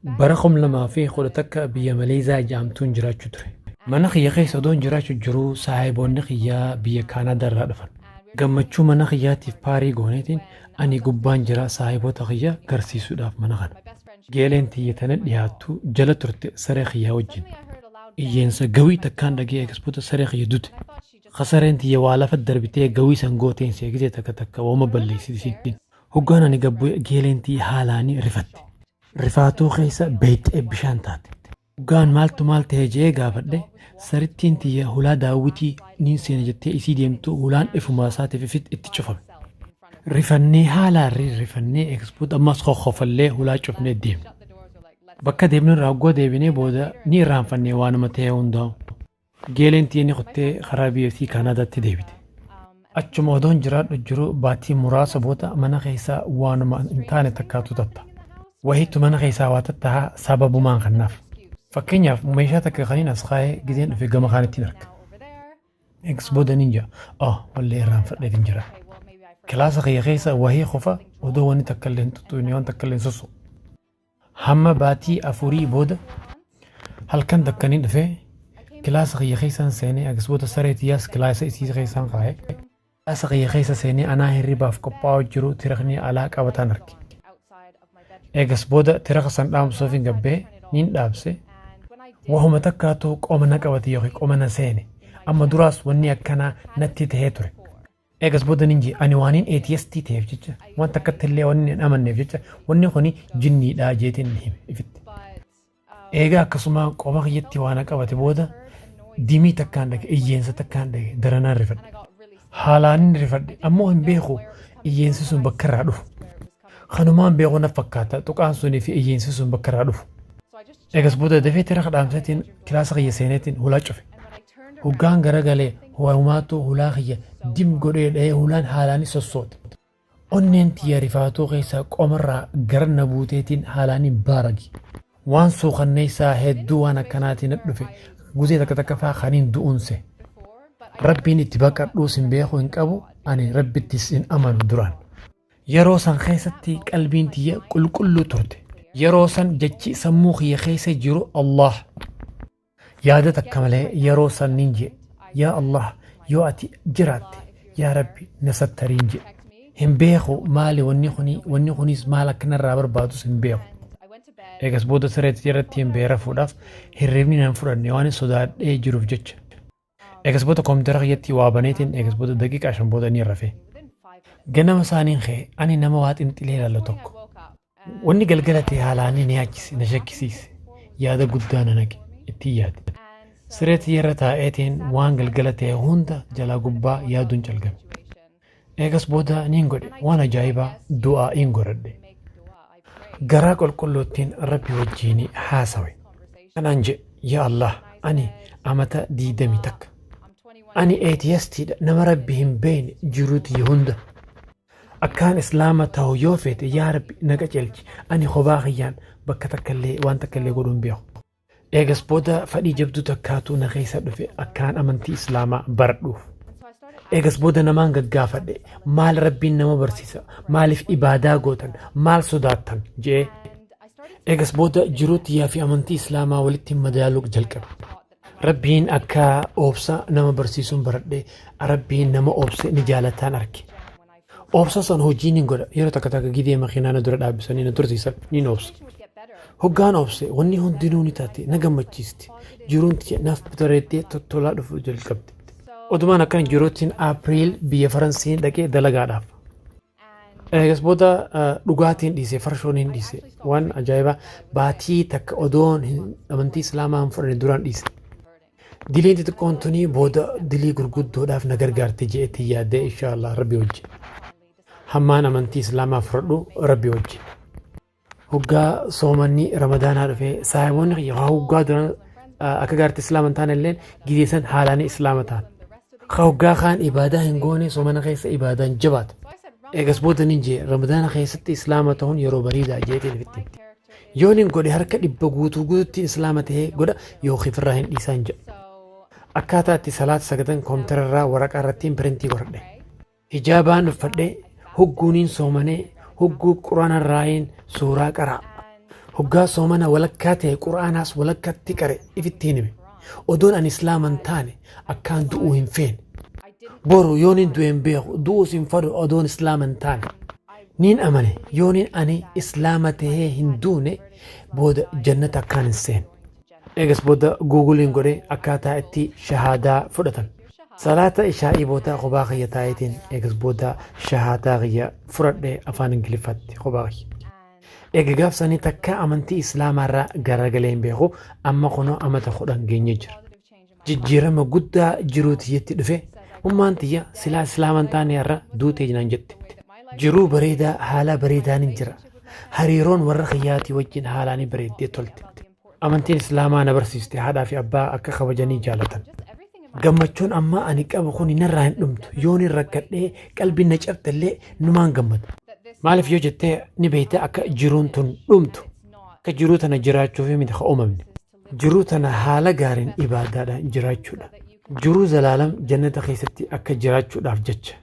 Bara 2011 biyya Maleezaa jedhamtuun jiraachuu ture. Mana kiyya keessa odoon jiraachuu jiruu saahiboonni kiyyaa biyya Kaanaadaa irraa dhufan. Gammachuu mana kiyyaatiif paarii gooneetiin ani gubbaan jira saahiboota kiyya garsiisuudhaaf mana kana. Geeleen tiyya tana dhiyaattu jala turte saree kiyyaa wajjin. Iyyeensa gawii takkaan dhagee eegasboota saree kiyya dute. Ka sareen tiyya waa lafa darbitee gawii san gooteen seegisee takka takka wauma balleessiti. Hoggaan ani gabbu'e geeleen tiyya haalaanii rifatte. Rifaatuu keessa beeyxee bishaan taate. Hoggaan maaltu maal ta'e je'ee gaafadhe, sarittiin tiyya hulaa daawwitii niin seena jettee isii deemtu hulaan ifumaa isaatiif ifit itti cufame. Rifannee haalaan rifannee eegasboota ammas kokkofallee hulaa cufnee deemne. Bakka deemnu irraa hoggoo deebinee booda ni irraanfanne waanuma ta'e hundaa'u. Geeleen tiyya ni kuttee karaa biyya isii Kaanaadaatti deebite. Achuma odoon jiraadhu jiru baatii muraasa booda mana keessa waanuma hin taane takkaatu tatta. Wahiitu mana keessaa waa tattaha sababumaan kannaaf. Fakkeenyaaf meeshaa takka kaniin as kaa'ee gizeen dhufe gama kaanittiin arga. Eegas booda niin jaa oh wallee irraanfadheetiin jira. Kilaasa kiyya keessa wahii qofa odoo wanni takka illee hin tuttuqne waan takka illee hin sosso'u. Hamma baatii afurii booda halkan takka ni dhufe kilaasa kiyya keessaan seenee agasboota saree tiyyaas kilaasa isii keessaan kaa'e. Kilaasa kiyya keessa seenee anaa hirribaaf qophaa'u jiru tirakni alaa qabataan arge. Eegas booda tiraka san dhaamsuuf hin gabbee niin dhaabse. Wahuma takkaatu qoma na qabate yookiin qoma na seene. Amma duraas wanni akkanaa natti tahee ture. Eegas booda nin jee ani waaniin atheist ta'eef jecha waan takkatti illee waan hin amanneef jecha wanni kuni jinniidha jeetiin hime ifitti. Eegaa akkasuma qoma kiyyatti waan qabate booda dimii takkaan dhage iyyeensa takkaan dhage daranaan rifadhe. Haalaan hin rifadhe ammoo hin beeku iyyeensi sun bakka irraa dhufu. Kanumaan beeku na fakkaata tuqaan sunii fi iyyeensi sun bakka irraa dhufu. Eegas booda dafee tira dhaamseetiin kilaasa kiyya seeneetiin hulaa cufe. Hoggaan garagalee humaatu hulaa kiyya dim godhee dha'ee hulaan haalaanis sossoote. Onneen tiyya rifaatuu keessaa qomarraa gara na buuteetiin haalaaniin baaragi. Waan suukanneessaa hedduu waan akkanaatiin na dhufe guzee takka takka faa kaniin du'uunse. Rabbiin itti baqadhuus hin beeku hin qabu ani rabbittis hin amanu duraan. Yeroo san keessatti qalbiin tiyya qulqulluu turte. Yeroo san jechi sammuu kiyya keessa jiru Allah. Yaada takka malee yeroo san nin jee yaa Allah yoo ati jiraatte yaa Rabbi na sattariin jee. Hin beeku maali wanni kuni wanni kunis maal akka narraa barbaadus hin beeku. Eegas booda sireetti irratti hin bee rafuudhaaf hirribni nan fudhanne waan sodaadhee jiruuf jecha. Eegas booda koompitara kiyyatti waa baneetiin eegas booda daqiiqaa 5 booda ni rafe. Ganama isaaniin ka'e ani nama waa xinxilee ilaalu tokko. Wanni galgala ta'e haalaanii na yaachise na shakkisiise yaada guddaa na naqe ittiin yaade. Siree tiyyarra taa'eetiin waan galgala ta'e hunda jalaa gubbaa yaaduun calqabe. Eegas booda niin godhe waan ajaa'ibaa du'aa'iin godhadhe. Garaa qulqulluuttiin Rabbi wajjiin haasawe. Kanaan jedhe yaa Allah ani amata diidami takka. Ani atheistiidha nama Rabbi hin beekne jiruu tiyya hunda. Akkaan islaama tahu yoo feete yaa Rabbi na qaceelchi ani kophaa kiyyaan bakka takkallee waan takkallee godhuu hin beeku. Eegas booda fadhii jabduu takkaatu na keessa dhufe akkaan amantii islaamaa baradhuuf. Eegas booda namaan gaggaafadhe maal Rabbiin nama barsiisa maaliif ibaadaa gootan maal sodaattan je'ee. Eegas booda jiruu tiyyaa fi amantii islaamaa walitti madaaluu jalqabe. Rabbiin akka obsa nama barsiisuun baradhe Rabbiin nama obse ni jaalataan arge. Obsa san hojii nin godha yeroo takka takka gidee makiinaa na dura dhaabbisanii na tursiisan nin obsa. Hoggaan obse wanni hundinuu ni taate na gammachiisti. Jiruun tiyya naaf bareeddee tottolaa dhufuu jalqabde. Odumaan akkana jiruutiin April biyya Faransiin dhaqee dalagaadhaaf. Eegas booda dhugaatiin dhiise farshoon hin dhiise waan ajaa'ibaa baatii takka odoon amantii islaamaa hin fudhanne duraan dhiise. Diliin xixiqqoon tuni booda dilii gurguddoodhaaf na gargaarte je'etti yaadee inshaallah rabbi wajjin. Hammaan amantii islaamaa fudhadhu rabbi wajjin. Hoggaa soomanni ramadaanaa dhufe saahiboonni kiyya hoggaa duraan akka gaariitti islaama hin taane illeen gizee san haalaan islaama ta'an. Hoggaa kaan ibaadaa hin goone soomana keessa ibaadaan jabaata. Eegas booda nin jee ramadaana keessatti islaama ta'uun yeroo bareedaa jeetiin ofitti himte. Yoon hin godhe harka dhibba guutuu guututti islaama ta'ee godha yookiin ofirraa hin dhiisaan jedha. Akkaataa itti salaata sagadan koompitara irraa waraqaa irratti piriintii godhadhe. Hijaabaan uffadhee hogguuniin soomanee hogguu quraana irraayin suuraa qara'a. Hoggaa soomana walakkaa ta'e Qur'aanaas walakkatti qare ifittiin hime. Odoon ani Islaama hin taane akkaan du'uu hin feene. Boru yoonin du'e hin beeku, du'uus hin fadhu odoon Islaama hin taane. Niin amane yoonin ani Islaama tahee hin duune booda jannata akkaan hin seenne. Eegas booda Google'n godhe akkaataa itti shahaadaa fudhatan. Salaata ishaa'ii booda kophaa kiyya taa'eetiin eegas booda shahaadaa kiyya fudhadhe afaan Ingiliffaatti kophaa kiyya. Eega gaaf sanii takkaa amantii Islaamaa irraa garagalee hin beeku, amma kunoo amata 10 geenyee jira. Jijjiirama guddaa jiruu tiyyatti dhufe, ummaan tiyya silaa Islaama hin taane har'a duutee naan jette. Jiruu bareedaa haala bareedaanin jira. Hariiroon warra kiyyaatii wajjin haalaanii bareeddee tolte. Amantiin Islaamaa na barsiiste haadhaa fi abbaa akka kabajanii jaalatan. Gammachuun ammaa ani qabu kuni narraa hin dhumtu. Yoonin rakkadhee qalbiin na cabxellee numaan gammada. Maaliif yoo jettee ni beekta akka jiruun tun dhumtu. Akka jiruu tana jiraachuufi miti ka uumamne. Jiruu tana haala gaariin ibaadaadhaan jiraachuudha. Jiruu zalaalam jannata keessatti akka jiraachuudhaaf jecha.